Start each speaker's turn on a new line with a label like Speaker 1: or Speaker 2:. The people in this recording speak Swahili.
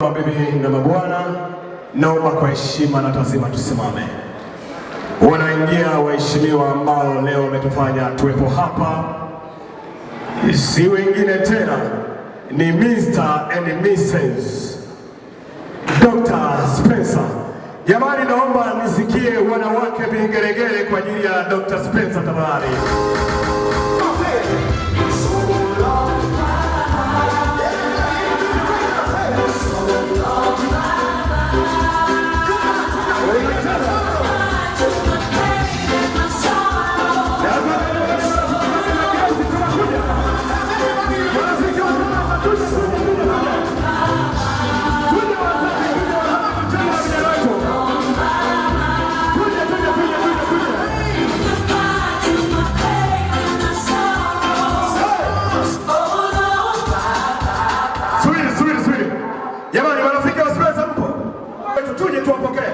Speaker 1: Mabibi na mabwana, naomba kwa heshima na taazima tusimame. Wanaingia waheshimiwa ambao leo wametufanya tuwepo hapa, si wengine tena ni Mr. and Mrs. Dr. Spencer. Jamani, naomba nisikie wanawake vigelegele kwa ajili ya Dr. Spencer tafadhali. Subiri, subiri, subiri. Jamani, marafiki wa Spencer mpo? Tuje tuwapokee.